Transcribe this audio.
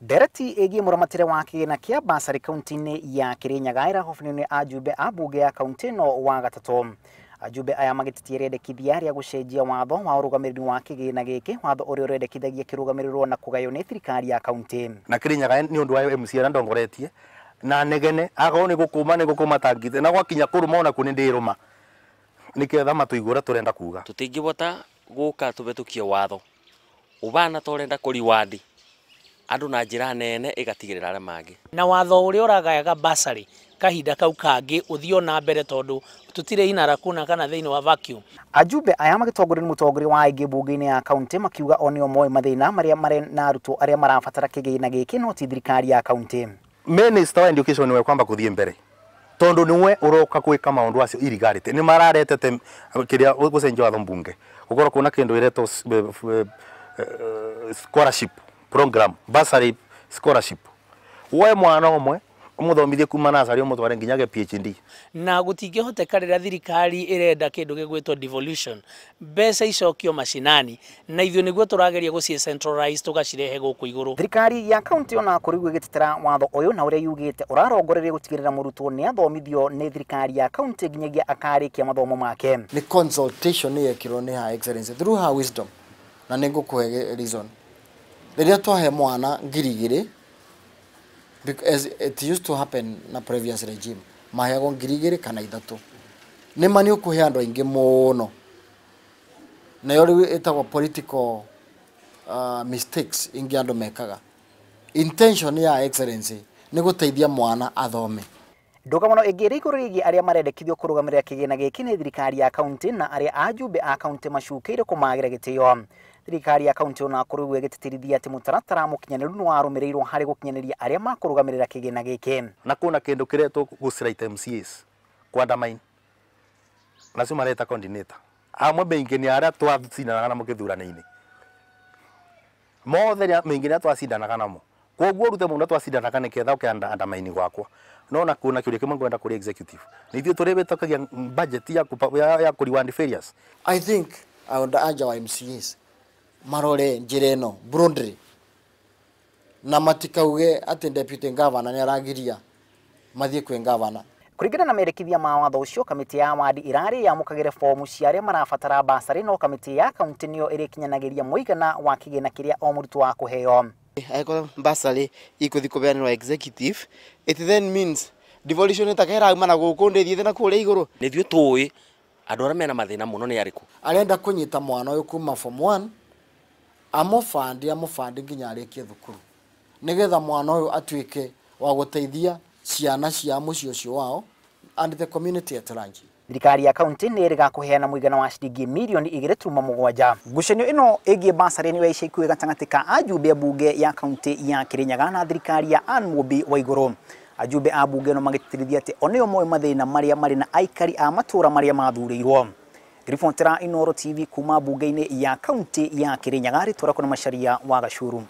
Ndereti ĩgiĩ mũramatĩre wa kĩgĩna kĩa basarĩ kaunti-inĩ ya Kirinyaga ĩrahobanĩrio nĩ ajumbe a mbunge ya kaunti ĩno wa gatatũ. Ajumbe aya magĩtetia rĩendekithia rĩa gũcenjia watho wa ũrũgamĩrĩri wa kĩgĩna gĩkĩ, watho ũrĩa ũrendekithagia kĩrũgamĩrĩrwo na kũgaywo nĩ thirikari ya kaunti. Na Kirinyaga nĩ ũndũ wa MC arĩa ndongoretie na negene akorwo nĩ gũkũma nĩ gũkũma tangite na gwakinya kũrũma ona kũ nĩ ndĩrũma nĩketha matũigua ũrĩa tũrenda kuga. Tũtingĩbota gũka tũbĩtũkie watho ũbana ta ũrenda kũriwandi andũ na njĩra nene ĩgatigĩrĩra arĩa mangĩ. Na watho ũrĩa ũragayaga basarĩ kahinda kau kangĩ ũthiĩ na mbere tondũ tũtirĩ ina rakuna kana thĩinĩ wa vacuum. Ajumbe aya magĩtongorio nĩ mũtongoria wa aingĩ mbunge-inĩ ya kaunti makiuga o nĩo moĩ mathĩna marĩa marĩ na arutwo arĩa marabatara kĩgĩna gĩkĩ no ti thirikari ya kaunti. Minister wa education niwe kwamba kuthie mbere tondu niwe uroka gwika maundu acio irigarite ni mararetete kiria gucenjia watho mbunge gukorwo kuna kindu iretwo scholarship program, bursary scholarship. We mwana umwe umuthomithie kuma nursery umutware nginya PhD. Na gutingĩhoteka rĩrĩa thirikari ĩrenda kĩndũ gĩgwĩtwo devolution, mbeca icokio macinani na ithuĩ nĩguo tũrageria gũciĩ centralize tũgacirehe gũkũ igũrũ. Thirikari ya kaunti ona kũrĩ ĩgĩtetera watho ũyũ na ũrĩa yugĩte ũrarongoreria gũtigĩrĩra mũrutwo nĩ athomithio nĩ thirikari ya kaunti nginyagia akarĩkia mathomo make. Nĩ consultation yekirwo nĩ Her Excellency through her wisdom, na nĩ ngũkũhe reason. Rĩrĩa twahe mwana 2,000, as it used to happen na previous regime, maheagwo 2,000 kana 3. Nĩ ma nĩ ũkũhe andũ aingĩ mũno, nayo rĩu ĩtagwo political mistakes ingĩ andũ mekaga. Intention ya Excellency nĩ gũteithia mwana athome. Ndũgamano ĩngĩ ĩrĩ igũrũ rĩgiĩ arĩa marendekithio kũrũgamĩrĩra kĩgĩna gĩkĩ nĩ thirikari ya kaunti na arĩa ajumbe a kaunti macukĩire kũmagĩra gĩtĩo. Thirikari ya kaunti ona kũrĩ ũguo ĩgĩtĩtĩrithia atĩ mũtaratara mũkinyanĩru nĩ warũmĩrĩirwo harĩ gũkinyanĩria arĩa makũrũgamĩrĩra kĩgĩna gĩkĩ. Na kuna kĩndũ kĩretwo gũciraita MCAs kwandamain nacio mareta coordinator amwe maingĩ nĩ arĩa twacindanaga namo gĩthurano-inĩ mothe maingĩ nĩ arĩa twacindanaga namo, koguo ũrute mũndũ twacindanaga nĩketha ũke andamaini gwakwa. No na kuna kĩũria kĩmwe ngwenda kũrĩ executive nĩ ithuĩ tũrĩbĩtũkagia budget ya kũreward failures. I think I would urge our MCAs marore njĩra ĩno broadly na matikauge atĩ deputy governor nĩ aragiria mathiĩ kwĩ governor. Kũringana na mendekithia ma watho ũcio, kamĩtĩ ya wadi ĩrarĩ yamũkagĩre fomu cia arĩa marabatara basarĩ, no kamĩtĩ ya kaunti nĩyo ĩrĩkinyanagĩria mũigana wa kĩgĩna kĩrĩa o mũrutwo akũheo. Angĩkorwo basarĩ ĩkũthiĩ kũbeanĩrwo executive, it then means devolution ĩtakerauma na gũkũ ndĩthiĩte na kũrĩa igũrũ. Nĩ ithuĩ tũĩ andũ arĩa mena mathĩna mũno nĩ arĩkũ. Arenda kũnyita mwana ũyũ kuma form 1 amũbandi nginya arĩkie thukuru nĩgetha mwana ũyũ atuĩke wa gũteithia ciana cia mũciĩ ũcio wao and the community at large. Thirikari ya kaunti nĩ ĩrĩga kũheana mũigana wa ciringi mirioni 2.7. Ngucanio ĩno ĩgiĩ basarĩ nĩyo ica ikuhĩ gatagatĩ ka ajumbe a mbunge ya kaunti ya Kirinyaga na thirikari ya Anne Mumbi Waiguru. Ajumbe a mbunge ĩno magĩtĩtĩrithia atĩ o nĩo moĩ mathĩna marĩa marĩ na aikari a matũũra marĩa mathurĩirwo. Ribotera Inooro TV kuma mbunge-inĩ ya kaunti ya Kirinyaga, rĩtwa rĩakwa nĩ Macharia wa Gacuru.